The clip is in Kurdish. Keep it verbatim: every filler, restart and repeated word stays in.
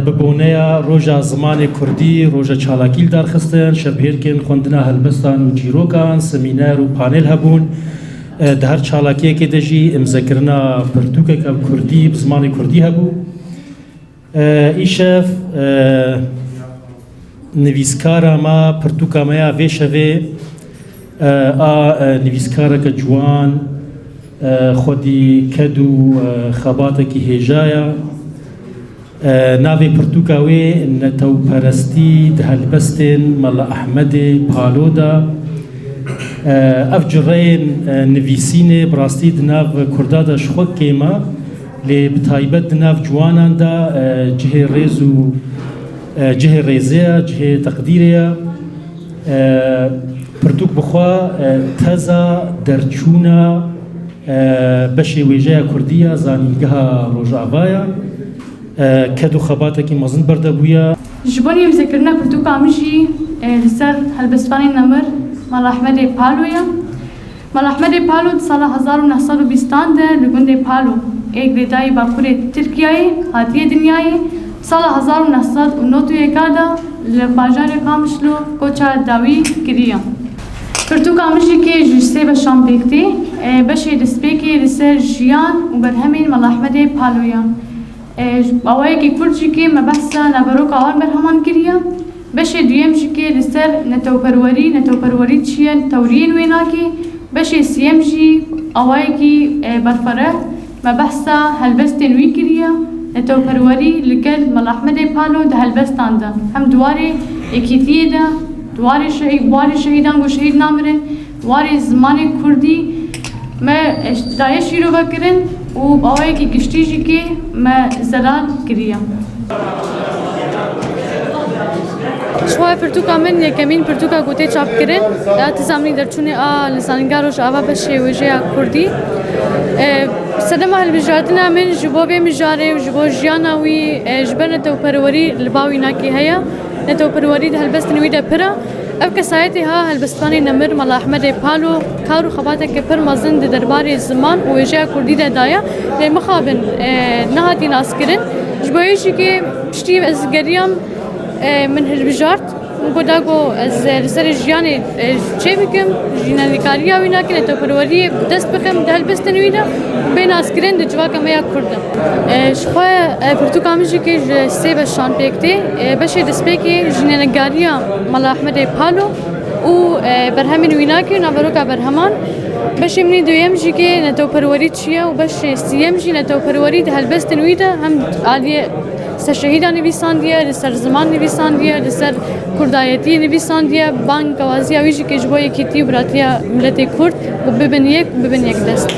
Bi boneya Roja Zimanê Kurdî, roja çalakî li dar xistin, şevbihêrkên xwendina helbestan û çîrokan, semîner û panel hebûn. Di her çalakiyekê de jî îmzekirina pirtûkeke bi kurdî, bi zimanê kurdî hebû. Îşev, nivîskara me, pirtûka me ya vê şevê, a, nivîskareke ciwan, xwedî ked û, xebatekî hêja ye. Navê pirtûka wê Netewperestî di helbestên Mela Ehmedê Palo de. Ev cureyên, nivîsînê bi rastî di nav kurda de ji xwe kêm e, lê bi taybet di nav ciwanan de, cihê rêz û, cihê rêzê ye, cihê teqdîrê ye. Pirtûk bi xwe, teza derçûna, beşê wêjeya kurdî ya zanîngeha Rojava ye. Ked û xebatekî mezin berdebûye. Ji bo nîmzekirina pirtûka min jî, e, li ser helbestvanê nemir Mala Ehmedê Palo ye. Mala Ehmedê Palo di sala hezar û neh sed û bîstan de li gundê Palo ê girêdayî bakurê Tirkiyeyê hatiye dinyayê. Sala hezar û neh sed û nod û yeka de li bajarê Qamişlo koça dawî kiriye. Pirtûka min jî kê ji sê beşan pêk tê. E, beşê destpêkê li ser jiyan û berhemên Mala Ehmedê Palo ye. E, ji awayekî kurt jî kê me behsa naveroka wan berheman kiriye. Beşê duyem jî kê li ser netewperwerî, netewperwerî çi ye, tewriyên wê nake. Beşê siyem jî awayekî, e, berfereh me behsa helbestên wî kiriye. Netewperwerî li gel Mela Ehmedê Palo di helbestan de, hem di warê yekîtiyê de, di warê şehî-, warê şehîdan ku şehîd namirin, warê zimanê kurdî me daye şîrovekirin û bi awayekî giştî jî kê me zelal kiriye. Ji xwe pirtûka min yekemîn pirtûka ku tê çapkirin, ya teza min derçûnê a li Zanîngeha Rojava beşê wêjeya kurdî. E, sedema hilbijartina min ji bo vê mijarê û ji bo jiyana wî, e, ji ber netewperwerî li ba wî nakê heye. Netewperwerî di helbestên wî de pir e. Ev kesayetê ha helbestvanê nemir Mala Ehmedê Palo kar û xebateke pir mezin di derbarê ziman û wêjeya kurdî de daye. Lê mixabin, e, nehatiye naskirin. Ji bo wê jî kê piştî ez geriyam, e, min hilbijart. Min got, da ku ez, e, li serê jiyanê, e, çê bikim, jînenîkariya wî nakin, netewperweriyê bi dest bixim di helbestên wî de, bê naskirin di civaka me ya kurd de. E, ji xwe, e, pirtûka min jî kê ji sê beşan pêk tê. E, beşê destpêkê jînenîkariya Mela Ehmedê Palo û, e, berhemên wî nakê, naveroka berheman. Beşê min ê duyem jî kê netewperwerî çi ye û beşê siyem jî netewperwerî di helbestên wî de hem aliyê ser şehîdan nivîsandiye, li ser ziman nivîsandiye, li ser kurdayetiyê nivîsandiye, bang gawaziya wî jî kê ji bo yekîtî û biratiya miletê kurd û bibin yek, bibin yekdest.